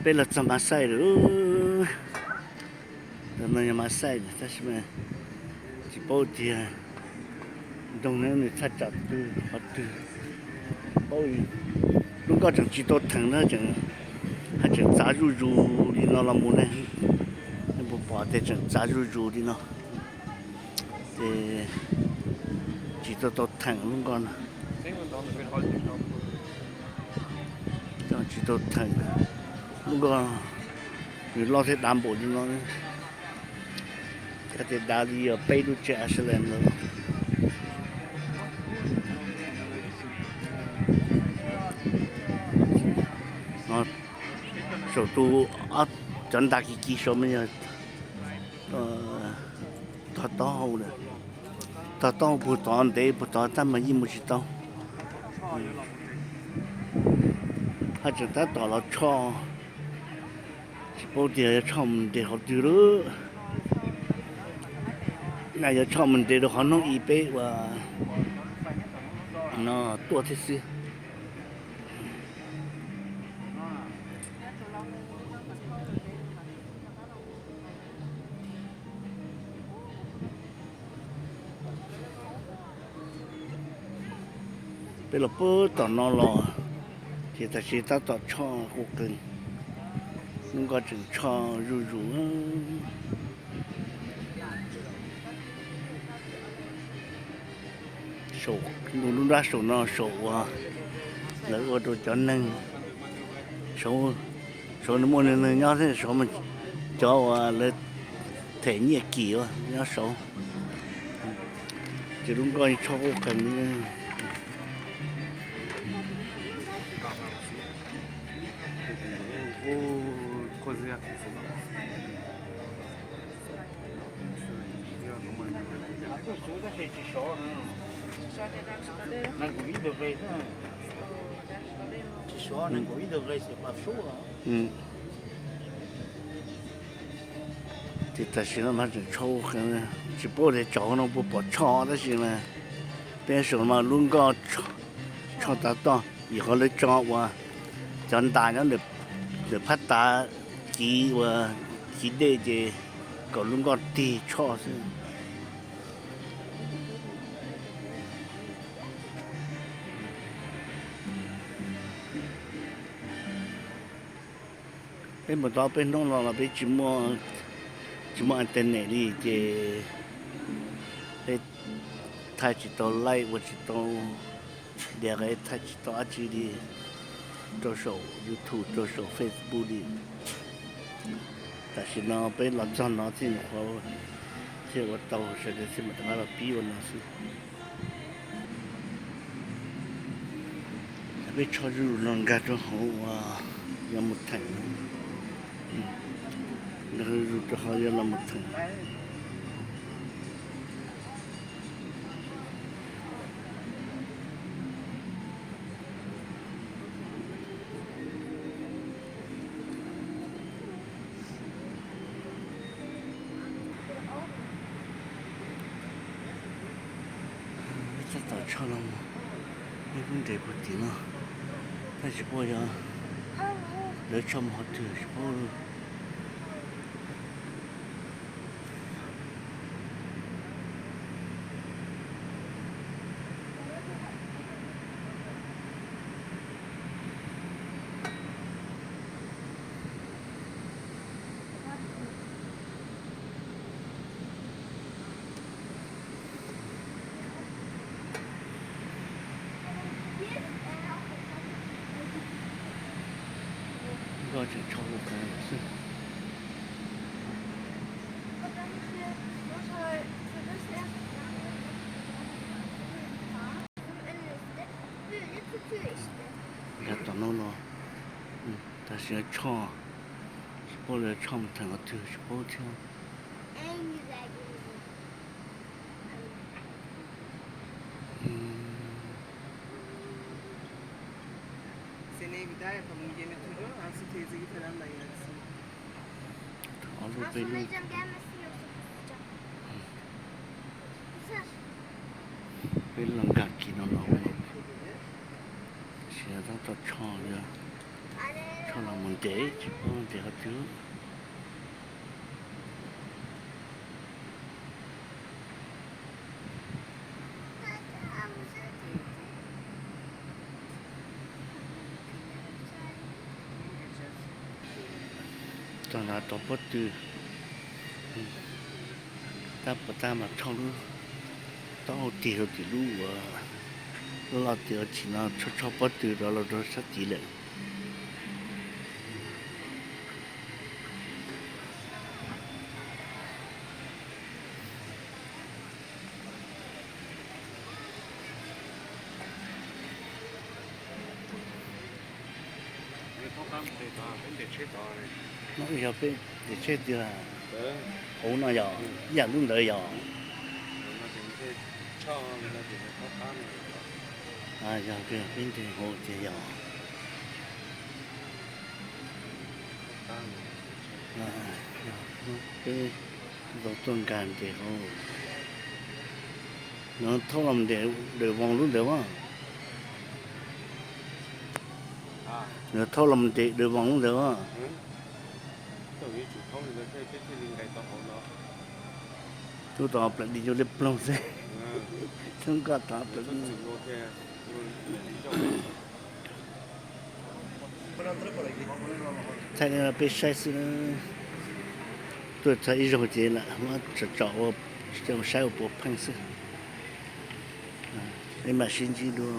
Peb los txog Masaij lawm. Ntawm no yog Masaij tab sis mas tsis paub tias ntoo no nws thaj tsam twg qhov twg. Paub, lub nkoj tseem tsis tau theem na, haj tseem txav zuj zus li no los mus ne. Nej puas pom tias tseem txav zuj zus li no. Ces tsis tau tau theem lub nkoj no. Tsis tau theem lub nkoj, nws loj thiab dav npaum li no. Kav tias dav li yog peb lub tsev Ashland lawm. Saum tus, cov ntas kiv kiv saum mas yog tog taub hau lawm. Tog taub hau puag tod ntev puag tod tab mas yeej mus tsis tau. Haj tseem tab tom los tshoj, tsis paub tias yuav tshoj mus nres qhov twg lawm. Naj yuav tshoj mus nres rau qhov hnub ib peb uas no tuaj thiab xwb. Peb los puag tom no los, ces tam sim tab tom tshoj quj qees, lub nkoj tseem tshoj zuj zus. Saum, lub nrab saum no saum uas lawv ua rau cov neeg, saum, saum nws muaj neeg nyob thiab saum cov uas lawv them nyiaj kim nyob saud. Ces lub nkoj tshoj quj qees. Ces tam sim no mas tseem tshoj, tsis paub tias tsaus no puas pom tshoj tab sis mas peb saum no mas lub nkoj tshoj tav toj, vim qhov lawv tso uas cov ntas nyob ntawm phab tav kiv uas kiv dej ces kom lub nkoj tig tshoj xwb. Peb mus tau peb hnub no los peb tsis muaj, tsis muaj internet li ces peb thaij tsis tau live, ua tsis tau, dias thaij tsis tau dab tsi li rau saum YouTube, rau saum Facebook li. Tam sim no peb los txog no thiaj nyuam qhuav, thiaj ua tau, sawv daws thiaj mam rov qab los pib ua no xwb. Peb tshoj zuj zus no nkag rau hauv uas yuav mus theem, nkag zuj zus rau hauv yuav los mus theem. Peb tab tom tshoj los mus, peb kuj nres puag tim no, tab sis tsis paub yog lawv tshoj mus qhov twg tsis paub. Nkoj tseem tshoj ua kav lawm xwb. Nkag tom no los, tam sim no tshoj, tsis paub lawv tshoj mus theem qhov twg tsis paub thiab. Ob lub peb lub, peb los nkag kis no los, tam sim no tab tom tshoj, tshoj los mus Ces tsis paub tias qhov twg. Tog nav tog pob tw, tab puas tab mas rho lub taub hau tig rau tim lub uas loj loj tias ua tshim no, rho rho pob tw rov los rau sab tid lawm. No yog peb nres tsheb tiag, hauv no yog ib yam lub ntawd yog. Yog peb nres hauv tiag yog. Peb zoo tuaj nkag nres hauv. Nws thaub los nres Dawm Voos lub ntawd as. Nws thaub los nres Dawm Voos lub ntawd as. Tub tod plaws di yu li ploog xwb. Tub nkoj tod plaws. Thaij li no peb saib xwb, tuaj txog ib zaug ces lam muab tsom tsom ua saib ua puav pheej xwb. Peb mam sib ntsib dua.